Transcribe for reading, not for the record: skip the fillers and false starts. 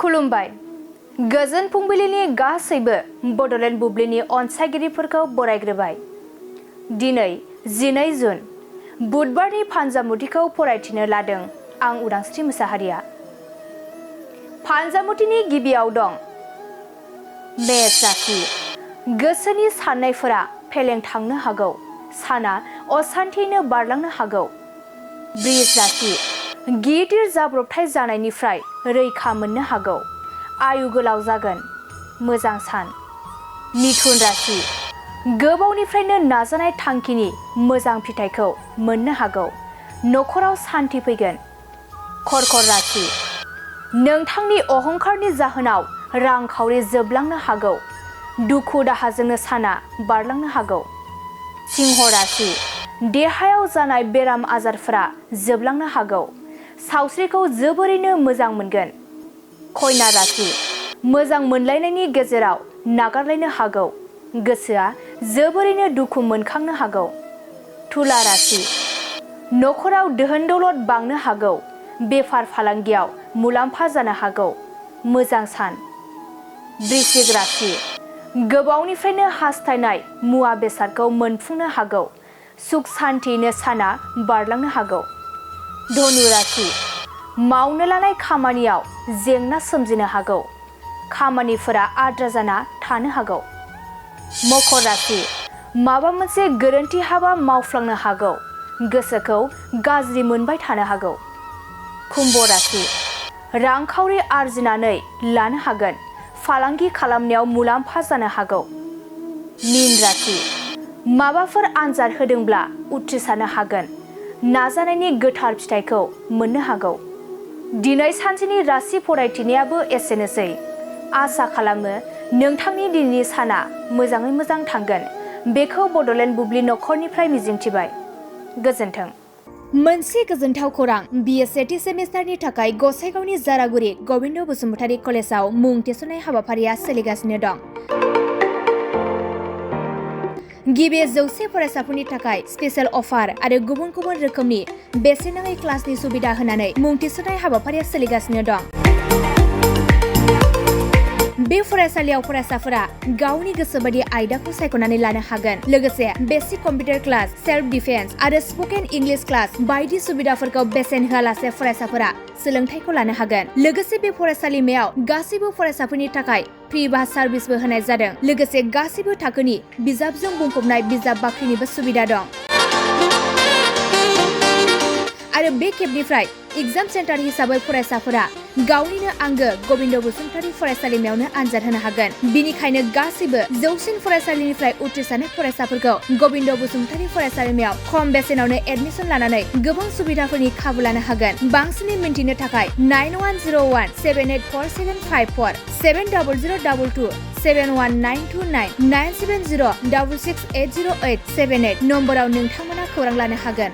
खुलुमबाय गोजोन फुंबिलिनि गासैबो बड'लेण्ड बुब्लिनि अनसायगिरिफोरखौ बरायग्रोबाय। दिनै 12 जुन बुधबारनि फानजामुथिखौ फरायथिनो लादों आं उदांस्रि मुसाहारिया। फानजामुथिनि गिबियाव दं मेष राशि। गोसोनि साननायफोरा फेलें थांनो हागौ, साना असान्थियैनो बारलांनो हागौ। बृष राशि। गिदिर जाब्रबथाय जानायनिफ्राय रैखा मोननो हागौ, आयु गोलाव जागोन, मोजां सान। मिथुन राशि। गोबावनिफ्रायनो नाजानाय थांखिनि मोजां फिथाइखौ मोननो हागौ, नखराव सान्थि फैगोन। कर्कट राशि। नोंथांनि अहंकारनि जाहोनाव रांखावरि जोबलांनो हागौ, दुखु दाहाजोंनो साना बारलांनो हागौ। सिंह राशि। देहायाव जानाय बेराम आजारफोरा जोबलांनो हागौ, सावस्रिखौ जोबोरैनो मोजां मोनगोन। कन्या राशि। मोजां मोनलायनायनि गेजेराव नागारलायनो हागौ, गोसोआ जोबोरैनो दुखु मोनखांनो हागौ। तुला राशि। नखराव दोहोन दौलत बांनो हागौ, बेफार फालांगियाव मुलाम्फा जानो हागौ, मोजां सान। वृश्चिक राशि। गोबावनिफ्रायनो हास्थायनाय मुवा बेसादखौ मोनफुंनो हागौ, सुख सान्थियैनो साना बारलांनो हागौ। धनु राशि। मावनो लानाय खामानियाव जेंना सोमजिनो हागौ, खामानिफोरा आद्रा जाना थानो हागौ। मकर राशि। माबा मोनसे गोरोन्थि हाबा मावफ्लांनो हागौ, गोसोखौ गाज्रि मोनबाय थानो हागौ। कुम्भ राशि। रांखावरि आरजिनानै लानो हागोन, फालांगि खालामनायाव मुलाम्फा जानो हागौ। मीन राशि। माबाफोर आनजाद होदोंब्ला उथ्रिसारनो हागोन, नाजानायनि गोथार फिथाइखौ मोननो हागौ। दिनै सानसेनि राशि फरायथिनायाबो एसेनोसै। आसा खालामो नोंथांनि दिनैनि साना मोजाङै मोजां थांगोन, बेखौ बड'लेण्ड बुब्लि नखरनिफ्राय मिजिंथिबाय। गोजोन्थों। मोनसे गोजोनथाव खौरां, बिए सेथि सेमिस्टारनि थाखाय गसाइगावनि जारागुरि गबिन्द बसुमतारी कलेजाव मुं थिसननाय हाबाफारिया सोलिगासिनो दं। गिबि 100 फरायसाफोरनि थाखाय स्पेशेल अफार आरो गुबुन गुबुन रोखोमनि बेसेन नाङै क्लासनि सुबिदा होनानै मुं थिसननाय हाबाफारिया सोलिगासिनो दं। बे फरायसालियाव फरायसाफोरा गावनि गोसोबायदि आयदाखौ सायख'नानै लानो हागोन, लोगोसे basic computer class, self defence आरो स्पकेन इंलिश क्लास बायदि सुबिदाफोरखौ बेसेन होआलासे फरायसाफोरा सोलोंथाइखौ लानो हागोन। लोगोसे बे फरायसालिमायाव गासैबो फरायसाफोरनि थाखाय फ्रि बास सार्भिसबो होनाय जादों, लोगोसे गासैबो थाखोनि बिजाबजों बुंफबनाय बिजाब बाख्रिनिबो सुबिदा दं। आरो बे खेबनिफ्राय एग्जाम सेन्टार हिसाबै फरायसाफोरा गावनिनो आंगो गबिन्द बसुमतारी फरायसालिमायावनो आनजाद होनो हागोन। बिनिखायनो गासैबो जौसिन फरायसालिनिफ्राय उथ्रिसारनाय फरायसाफोरखौ गबिन्द बसुमतारी फरायसालिमायाव खम बेसेनावनो एडमिसन लानानै गोबां सुबिदाफोरनि खाबु लानो हागोन। बांसिनै मिन्थिनो थाखाय 9101 784754 7002 71929 970 66808878 नम्बराव नोंथांमोना खौरां लानो हागोन।